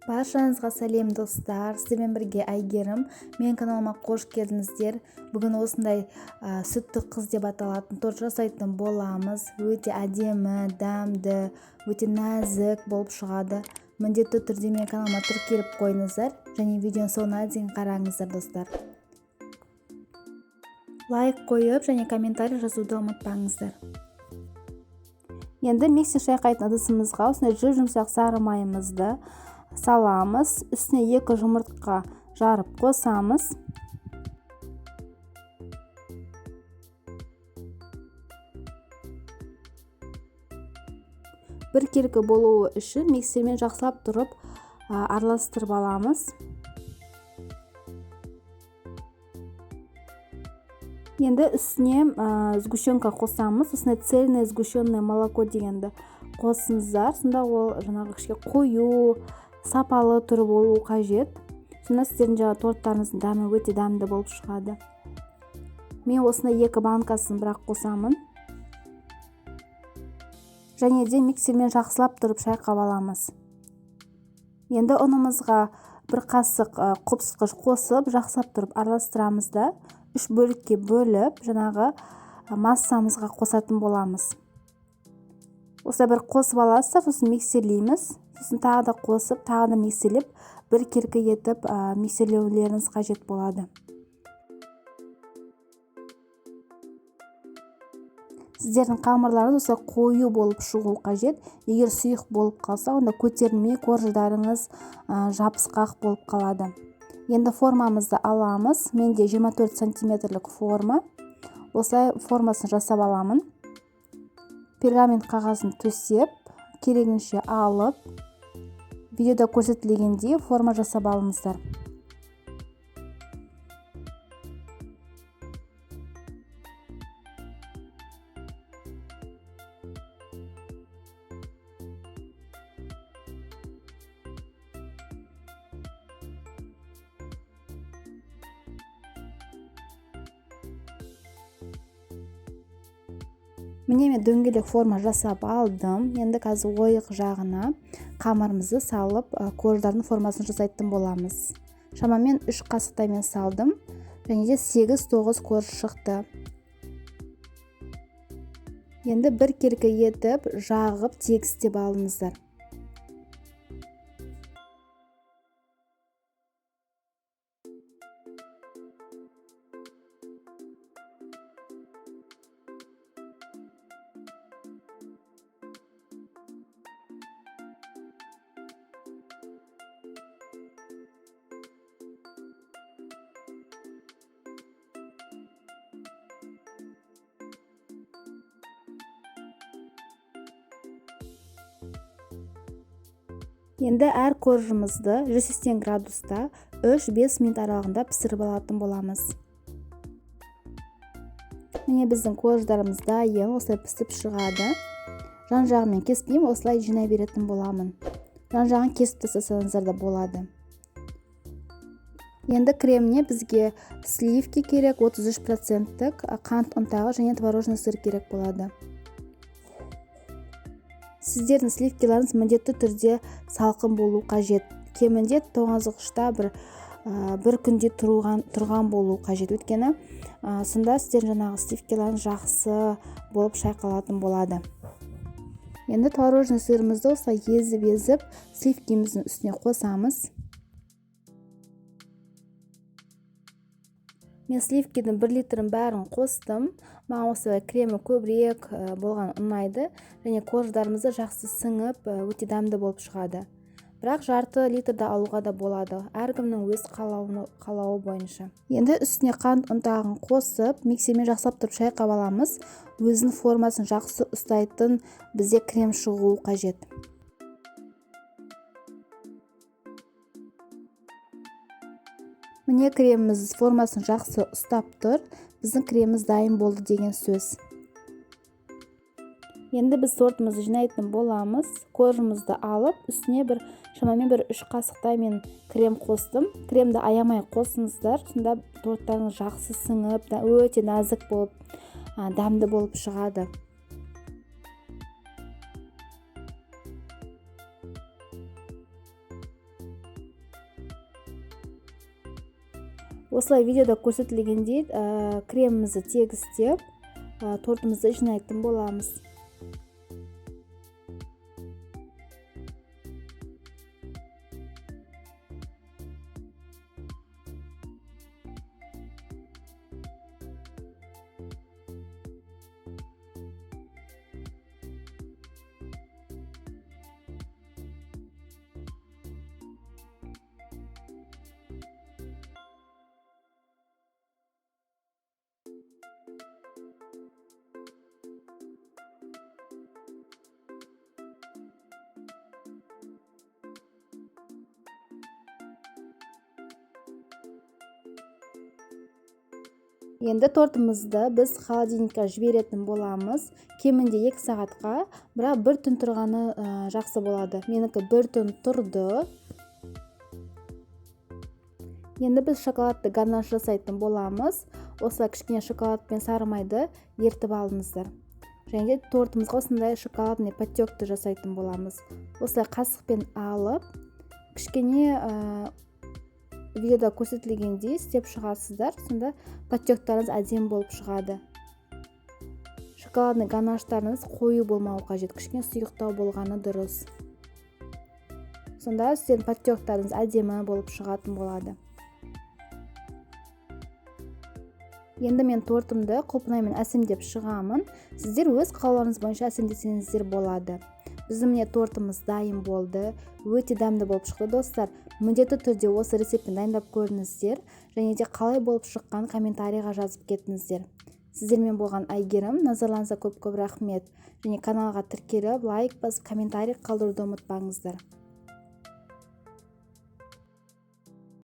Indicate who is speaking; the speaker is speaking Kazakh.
Speaker 1: Баршаңызға сәлем, достар! Сіздермен бірге Әйгерім. Менің каналыма қош келдіңіздер. Бүгін осындай сүтті қыз деп аталатын торт жасайтын боламыз. Өте әдемі, дәмді, өте нәзік болып шығады. Міндетті түрде менің каналыма тіркеліп қойыңыздар және видеоның соңына дейін қараңыздар, достар. Лайк қойып және комментарий жазуды ұмытпаңыздар.
Speaker 2: Енді миксер шайқайтын ыдысымызға осындай жұп-жұмсақ сары майымызды саламыз. Үстіне 2 жұмыртқа жарып қосамыз. Біркелкі болуы үшін миксермен жақсылап тұрып араластырып аламыз. Енді үстіне сгущенка қосамыз. Осындай цельное сгущенное молоко дегенді қосыңыздар. Сонда ол жаңағы кішкене қою, сапалы түрі болу қажет. Сонда сіздердің жаңа торттарыңыздың дәмі өте дәмді болып шығады. Мен осындай 2 банкасын бірақ қосамын. Және де миксермен жақсылап тұрып шайқап аламыз. Енді ұнымызға бір қасық құпсқыш қосып, жақсылап тұрып араластырамыз да, 3 бөлікке бөліп, жаңағы массамызға қосатын боламыз. Осылай бір қосып аласыздар, сосын миксерлейміз. Сосын тағы да қосып, тағы да миксерлеп, бір келкі етіп миксерлеулеріңіз қажет болады. Сіздердің қамырларыңыз осылай қою болып шығу қажет. Егер сұйық болып қалса, онда көтерілмей корждарыңыз жабысқақ болып қалады. Енді формамызды аламыз. Менде 24 сантиметрлік форма. Осылай формасын жасап аламын. Пергамент қағазын төсеп, керегінше алып, видеода көрсетілгендей форма жасап алыңыздар. Міне мен дөңгелек форма жасап алдым. Енді қазір ойық жағына қамырымызды салып, корждардың формасын жасайтын боламыз. Шамамен 3 қасықтай мен салдым. Және де 8-9 корж шықты. Енді бір келкі етіп жағып тегістеп алыңыздар. Енді әр коржымызды 180 градуста 3-5 минут аралығында пісіріп алатын боламыз. Міне біздің корждарымыз дайын, осылай пісіп шығады. Жан жағымен кеспеймін, осылай жинай беретін боламын. Жан жағын кесіп тастасаңыздар да болады. Енді креміне бізге сливки керек, 33%-тік қант ұнтағы және творожный сыр керек болады. Сіздердің сливкиларыңыз міндетті түрде салқын болу қажет. Кемінде тоңазытқышта бір күнде тұрған болу қажет. Өйткені, сонда сіздердің жаңағы сливкиларыңыз жақсы болып шайқалатын болады. Енді творожный сырымызды осылай езіп-езіп сливкиміздің үстіне қосамыз. Мен сливкидің 1 литрін бәрін қостым. Маған осылай кремі көбірек болған ұнайды. Және корждарымыз да жақсы сіңіп, өте дәмді болып шығады. Бірақ жарты литрді алуға да болады. Әркімнің өз қалауы бойынша. Енді үстіне қант ұнтағын қосып, миксермен жақсылап тұрып шайқап аламыз. Өзінің формасын жақсы ұстайтын бізде крем шығуы қажет. Міне креміміз формасын жақсы ұстап тұр. Біздің креміміз дайын болды деген сөз. Енді біз тортымызды жинайтын боламыз. Коржымызды алып, үстіне шамамен бір 3 қасықтай мен крем қостым. Кремді аямай қосыңыздар, сонда торттарыңыз жақсы сіңіп, өте нәзік болып, дәмді болып шығады. Осылай видеода көрсетілгендей кремімізді тегістеп, тортымызды жинайтын боламыз. Енді тортымызды біз холодильникке жіберетін боламыз. Кемінде 2 сағатқа, бірақ бір түн тұрғаны жақсы болады. Менікі бір түн тұрды. Енді біз шоколадты ганаш жасайтын боламыз. Осылай кішкене шоколад пен сары майды ертіп алыңыздар. Және де тортымызға осындай шоколадный подтекті жасайтын боламыз. Осылай қасықпен алып, кішкене видеода көрсетілгендей істеп шығасыздар, сонда подтектарыңыз әдемі болып шығады. Шоколадный ганаштарыңыз қою болмауы қажет, кішкене сұйықтау болғаны дұрыс. Сонда сіздердің подтектарыңыз әдемі болып шығатын болады. Енді мен тортымды құлпынаймен әсемдеп шығамын. Сіздер өз қалауларыңыз бойынша әсемдесеңіздер болады. Біздің міне тортымыз дайын болды. Өте дәмді болып шықты, достар. Міндетті түрде осы рецептпен дайындап көріңіздер және де қалай болып шыққан комментарийға жазып кетіңіздер. Сіздермен болған Әйгерім. Назарларыңызға көп-көп рахмет. Және каналға тіркеліп, лайк басып, комментарий қалдыруды ұмытпаңыздар.